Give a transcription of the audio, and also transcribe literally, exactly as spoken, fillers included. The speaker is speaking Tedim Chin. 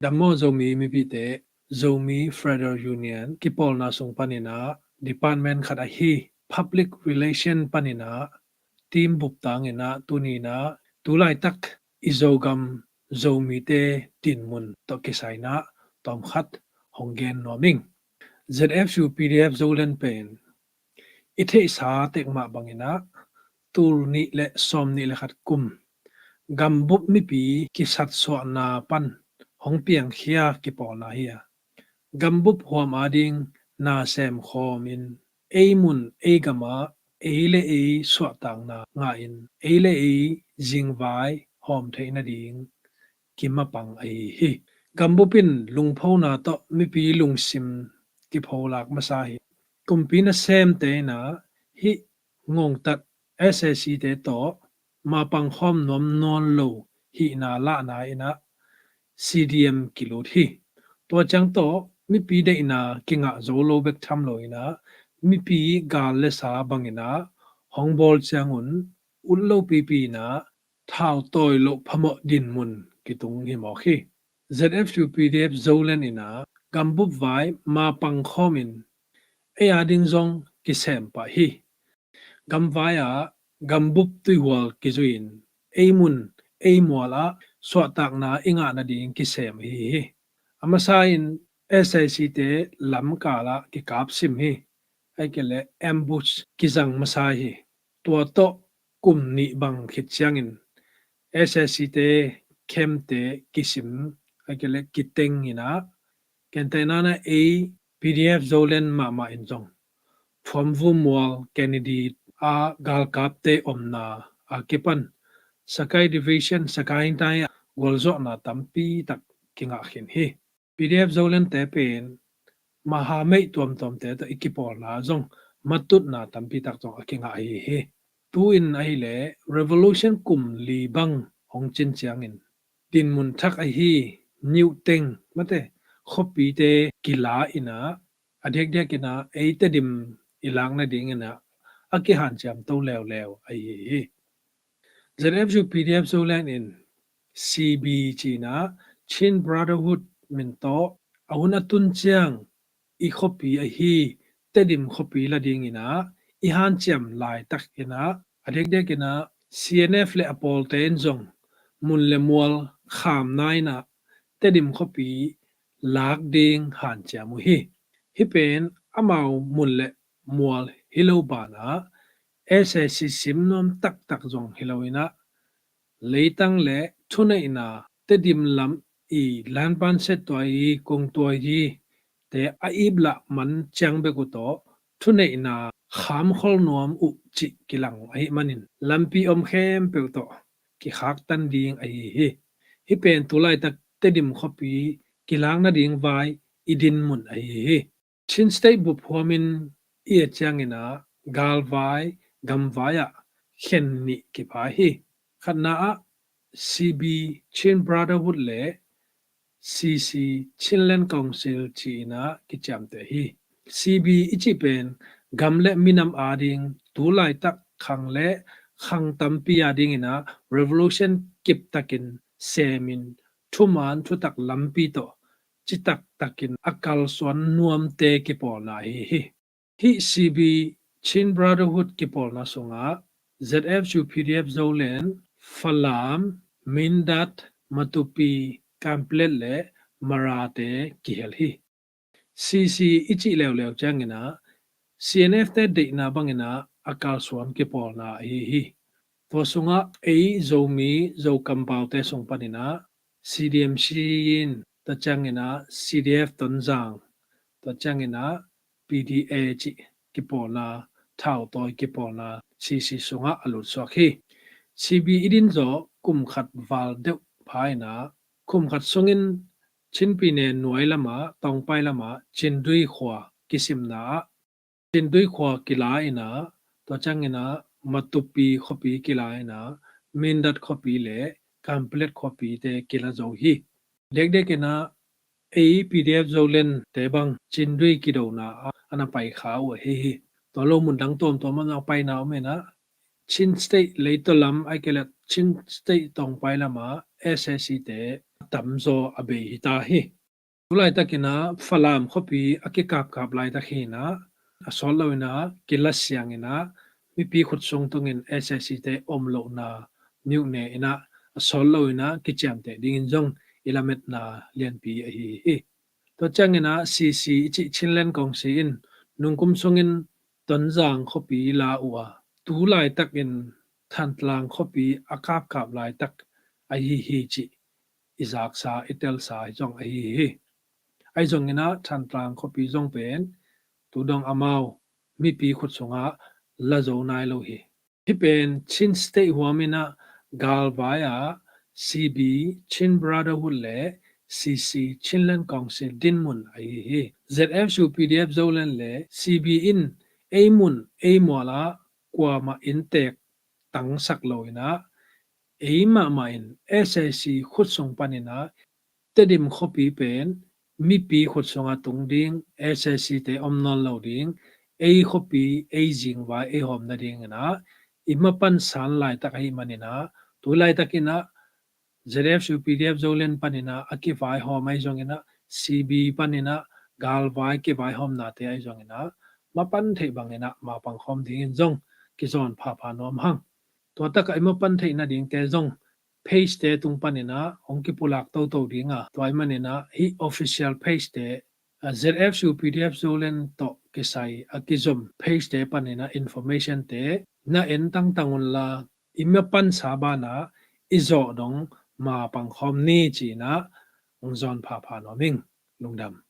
Dammaw Zomi mipite, Zomi Federal Union kipawlna sung paninah department khat ahi public relation paninah team bup tanginah tuninah tulaitak i Zogam Zomite dinmun tawh kisainah tawmkhat hong gen nuam ing. Z F U P D F Zoland pen i theihsa tekmah banginah tul nih le sawm nih le khat kum gambup mipi kisatsuahna pan hong piangkhia kipawlna hi a, gambup huam ading na semkhawmin ei mun ei gamah ei le ei suahtakna ngahin ei le ei zingvai hawm theih nading kimapang ahi hi. Gambup in lungphona tawh mipi lungsim kipholak masa hi. Kumpi nasemte inah hih ngongtat S A C te tawh mapangkhawm nuam nawn lo hihna lahna inah C D M kilut hi. Tua ciang tawh mipi deihna kingah zo lo bek tham lo inah mipi gal le sa banginah hong bawl ciangun ut lo pipi inah thau tawi loh phamawh dinmun kitung hi mawk hi. Z F U P D F Zoland inah gambup vai mapangkhawmin ei ading zong kisem pah hi. Gamvai ah gambup tuihual kizui-in ei mun ei mual ah suahtakna i ngah nading kisem ahi hi. A masa in S A C te lamkal ah kikapsim hi. Aike le ambush kizang masa hi. Tua tawh kum nih bang khit ciangin S A C te camp te kisim aike le kiteng inah kentehna na ei P D F Zoland mahmah in zong Phuamvu mual Kennedy a galkapte omna a kipan Sagaing Division, Sagaing Tai ah gualzawhna tampi tak kingah khin hi. P D F Zolandte pen mahameih tuamtuamte tawh i kipawlna zong matutna tampi tak zong a kingah ahi hi. Tu-in ahileh revolution kum li bang hong cin ciangin dinmun thak ahi Niuteng mate khuapite kila inah a diakdiak inah ei Tedim i lak nading inah a kihanciam to leuleu ahi hi. Z F U P D F Zoland in C B ci-inah Chin Brotherhood min tawh a hun a tun ciang i khuapi ahi Tedim khuapi la ding inah i hanciam laitak inah a diakdiak inah C N F le a pawlte in zong mun le mual khamna inah Tedim khuapi lak ding hanciam uh hi. Hih pen amau mun le mual hi lo banah S A C sim nuam taktak zong hi lo inah leitang le thuneihna Tedim lam i lanpan settuai i kongtuai i te a iplah man ciang bek uh tawh thuneihna khamkhol nuam uh cih kilang ahih manin lampi om khempeuh tawh kikhaktan ding ahi hi. Hih pen tulaitak Tedim khuapi kilak nading vai i dinmun ahi hi. Chin State bup huamin i et cianginah galvai gamvai ah khen nih kiphai hi. Khatna ah C B Chin Brotherhood le C C Chinland Council ci-inah kiciamteh hi. C B i cih pen gam le minam ading tulaitak khang le khang tampi adinginah revolution kiptakin semin thuman thutak lampi tawh citaktakin a kalsuan nuamte kipawlna ahi hi. Hih C B Chin Brotherhood kipawlna sungah Z F U P D F Zoland, Falam, Mindat, Matupi, Kanpetlet le Marate kihel hi. C C i cih leuleu cianginah C N F te deihna banginah a kalsuan kipawlna ahi hi. Tua sungah ei Zomi Zokampaute sung paninah C D M C in tua cianginah C D F Tonzang, tua cianginah P D A cih kipawlna, thautawi kipawlna C C sungah a lutsuak hi. C B i din zawh kum khat val deuh pha inah kum khat sungin Chin pyine nuai lamah, Tawngpai lamah Cindui khua kisimna ah Cindui khua kila inah, tua cianginah Matupi khuapi kila inah, Mindat khuapi le Kanpetlet khuapite kila zo hi. Dekdek inah ei P D F Zoland te bang Cindui kidona ah a na pai kha uh ahi hi. Tua lo mun dang tuamtuam ah na paina om inah Chin State leitaw lam aike le Chin State Tawngpai lamah S A C te tamzaw a bei hi ta hi. Tu laitakin ah Falam khuapi a kikapkap laitak hi in ah, a sawt loin ah kilasiangin ah mipi khutsung tungin S A C te om lohna niuh ne in ah, a sawt loin ah kiciamteh dingin zong i lametna lianpi ahi hi. Tua ciangin ah C C i cih Chinland Council in nungkum sungin Tonzang khuapi la uh a, tu laitakin Thantlang khuapi a kapkap laitak ahi hi cih i zaksa, i telsa hi zong ahi hi. Ahi zongin ah Thantlang khuapi zong pen tu dong amau mipi khut sungah la zo nai lo hi. Hih pen Chin State huamin ah galvai ah C B, Chin Brotherhood le C C, Chinland Council dinmun ahi hi. Z F U P D F Zoland le C B in ei mun ei mual ah kuamah inntek tangsak loin ah, ei mahmah in S A C khut sung panin ah Tedim khuapi pen mipi khut sungah tung ding, S A C te om nawn lo ding, ei khuapi, ei zingvai, ei hawm nadingin ah i mapan san laitak ahih manin ah, tu laitakin ah Z F U P D F Zoland panin ah a kivaihawm ahi zongin ah, C B panin ah galvai kivaihawmnate ahi zongin ah, mapan theih bangin ah mapang khawm dingin zong kizawn phapha nuam hang. Tua takah i mapan theih nadingte zong page te tung panin ah hong kipulak toto ding a, tua ahih manin ah hih official page te, ah, Z F U P D F Zoland tawh kisai a kizom page te panin ah information te na en tangtang unla, i mapansa banah i zawh dong mapang khawm ni ci-in ah hong zawn phapha nuam ing. Lungdam.